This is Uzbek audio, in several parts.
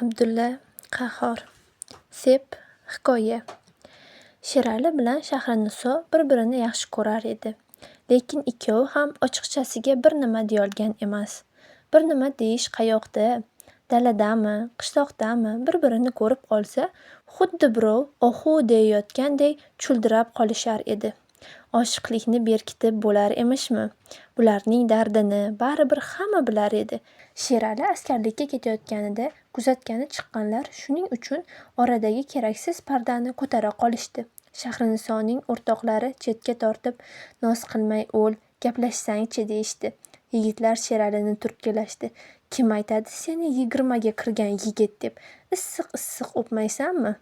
Abdulla Qahhor. Sep hikoya. Sherali bilan Shahriniso bir-birini yaxshi ko'rar edi. Lekin ikkovi ham ochiqchasiga bir nima deyolgan emas. Bir nima deyish qayoqda, daladami, qishloqdami bir-birini ko'rib qolsa, xuddi birov ohu deyayotganday chuldirab qolishar edi. Oshiqlikni berkitib bo'lar emishmi? Bularning dardini baribir hamma bilar edi. Sherali askarlikka ketayotganida kuzatgani chiqqanlar shuning uchun oradagi keraksiz pardani ko'tara qolishdi. Shahrinisoning o'rtoqlari chetga tortib, noz qilmay o'l, gaplashsang-chi, deyishdi. Yigitlar Sheralini turtkilashdi. Kim aytadi seni yigirmaga kirgan yigit deb, issiq-issiq o'pmaysanmi?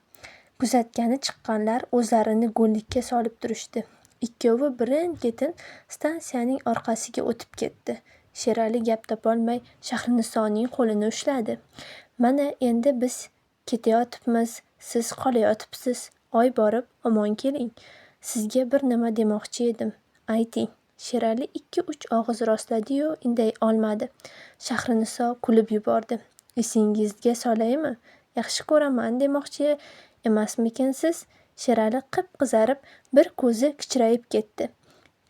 Kuzatgani chiqqanlar o'zlarini go'llikka solib turishdi. Ikkovi birin-ketin stansiyaning orqasiga o'tib ketdi. Sherali gap topolmay Shahrinisoning qo'lini ushladi. Mana endi biz ketayotibmiz, siz qolayotibsiz. Oy borib, omon keling. Sizga bir nima demoqchi edim. Ayting. Sherali ikki-uch og'iz rostladi-yu, inday olmadi. Shahriniso kulib yubordi. Esingizga solaymi? Yaxshi ko'raman demoqchi emasmikinsiz? Sherali qip-qizarib, bir ko'zi kichrayib ketdi.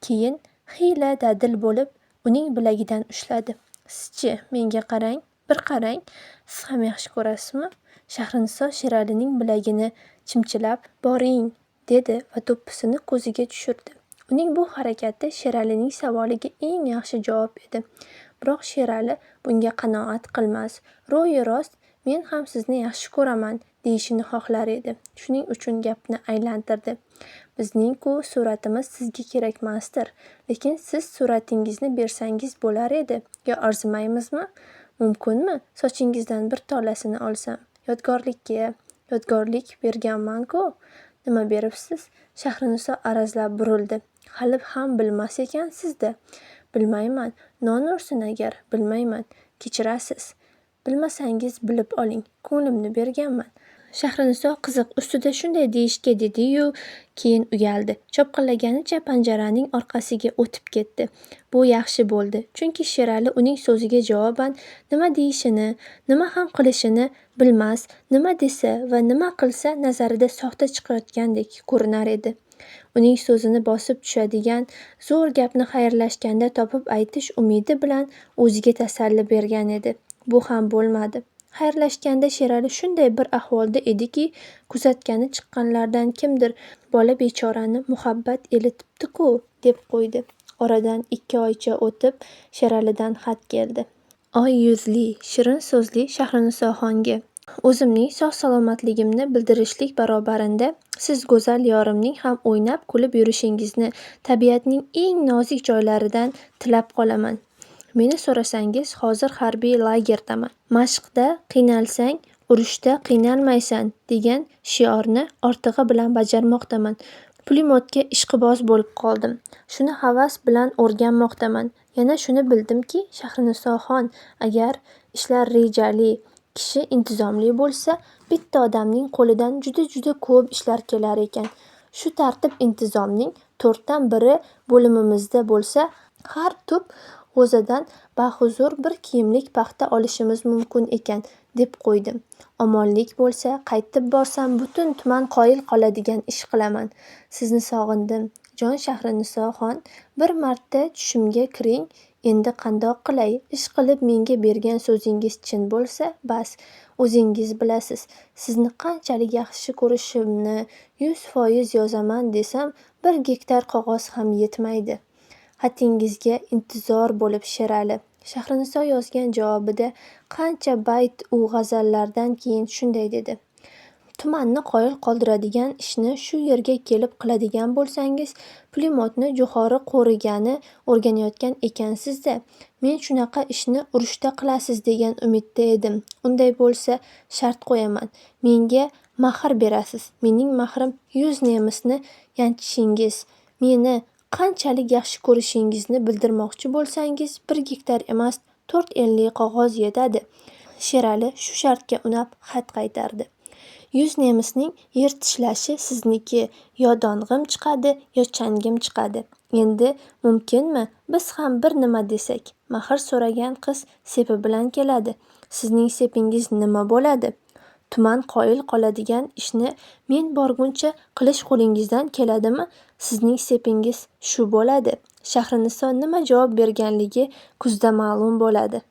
Keyin xiyla dadil bo'lib, uning bilagidan ushladi. Siz-chi, menga qarang, bir qarang, siz ham yaxshi ko'rasizmi? Shahriniso Sheralining bilagini chimchilab, boring, dedi va do'ppisini ko'ziga tushirdi. Uning bu harakati Sheralining savoliga eng yaxshi javob edi. Biroq Sherali bunga qanoat qilmas, ro'yi-rost men ham sizni yaxshi ko'raman, deyishini xohlar edi. Shuning uchun gapni aylantirdi. Bizning-ku suratimiz sizga kerakmasdir. Lekin siz suratingizni bersangiz bo'lar edi. Yo arzimaymizmi? Mumkinmi, sochingizdan bir tolasini olsam? Yodgorlikka. Yodgorlik berganman-ku. Nima beribsiz? Shahriniso arazlab burildi. Hali ham bilmas ekansiz-da. Bilmayman. Non ursin agar, bilmayman. Kechirasiz. Bilmasangiz bilib oling. Ko'nglimni berganman. Shahriniso qiziq ustida shunday deyishga dedi-yu, keyin uyaldi. Chopqillaganicha panjaraning orqasiga o'tib ketdi. Bu yaxshi bo'ldi. Chunki Sherali uning so'ziga javoban nima deyishini, nima ham qilishini bilmas, nima desa va nima qilsa nazarida soxta chiqayotgandek ko'rinar edi. Uning so'zini bosib tushadigan zo'r gapni xayrlashganda topib aytish umidi bilan o'ziga tasalli bergan edi. Bu ham bo'lmadi. Xayrlashganda Sherali shunday bir ahvolda ediki, kuzatgani chiqqanlardan kimdir bola bechorani muhabbat elitibdi-ku, deb qo'ydi. Oradan 2 oycha o'tib Sheralidan xat keldi. Oy yuzli, shirin so'zli Shahrinisoxonga o'zimning sog'-salomatligimni bildirishlik barobarinda siz go'zal yorimning ham o'ynab-kulib yurishingizni tabiatning eng nozik joylaridan tilab qolaman. Meni so'rasangiz, hozir harbiy lagerdaman. Mashqda qiynalsang, urushda qiynalmaysan, degan shiorni ortig'i bilan bajarmoqdaman. Pulemyotga ishqiboz bo'lib qoldim. Shuni havas bilan o'rganmoqdaman. Yana shuni bildimki, Shahrinisoxon, agar ishlar rejali, kishi intizomli bo'lsa, bitta odamning qo'lidan juda-juda ko'p ishlar kelar ekan. Shu tartib-intizomning 1/4 bo'limimizda bo'lsa, har tup g'o'zadan bahuzur bir kiyimlik paxta olishimiz mumkin ekan, deb qo'ydim. Omonlik bo'lsa, qaytib borsam butun tuman qoyil qoladigan ish qilaman. Sizni sog'indim, jon Shahrinisoxon, bir marta tushimga kiring, endi qandoq qilay, ishqilib menga bergan so'zingiz chin bo'lsa, bas, o'zingiz bilasiz, sizni qanchalik yaxshi ko'rishimni 100% yozaman desam, 1 gektar qog'oz ham yetmaydi. Xatingizga intizor bo'lib Sherali. Shahriniso yozgan javobida qancha bayt-u g'azallardan keyin shunday dedi. Tumanni qoyil qoldiradigan ishni shu yerga kelib qiladigan bo'lsangiz, pulemyotni jo'xori qo'rigani o'rganayotgan ekansiz-da. Men shunaqa ishni urushda qilasiz degan umidda edim. Unday bo'lsa, shart qo'yaman. Menga mahr berasiz. Mening mahrim 100 nemisni yanchishingiz. Meni qanchalik yaxshi ko'rishingizni bildirmoqchi bo'lsangiz, 1 gektar emas, 4 enli qog'oz yetadi. Sherali shu shartga unab xat qaytardi. 100 nemisning yer tishlashi sizniki, yo dong'im chiqadi, yo changim chiqadi. Endi mumkinmi, biz ham bir nima desak? Mahr so'ragan qiz sepi bilan keladi. Sizning sepingiz nima bo'ladi? Tuman qoyil qoladigan ishni men borguncha qilish qo'lingizdan keladimi? Sizning sepingiz shu bo'ladi. Shahriniso nima javob berganligi kuzda ma'lum bo'ladi.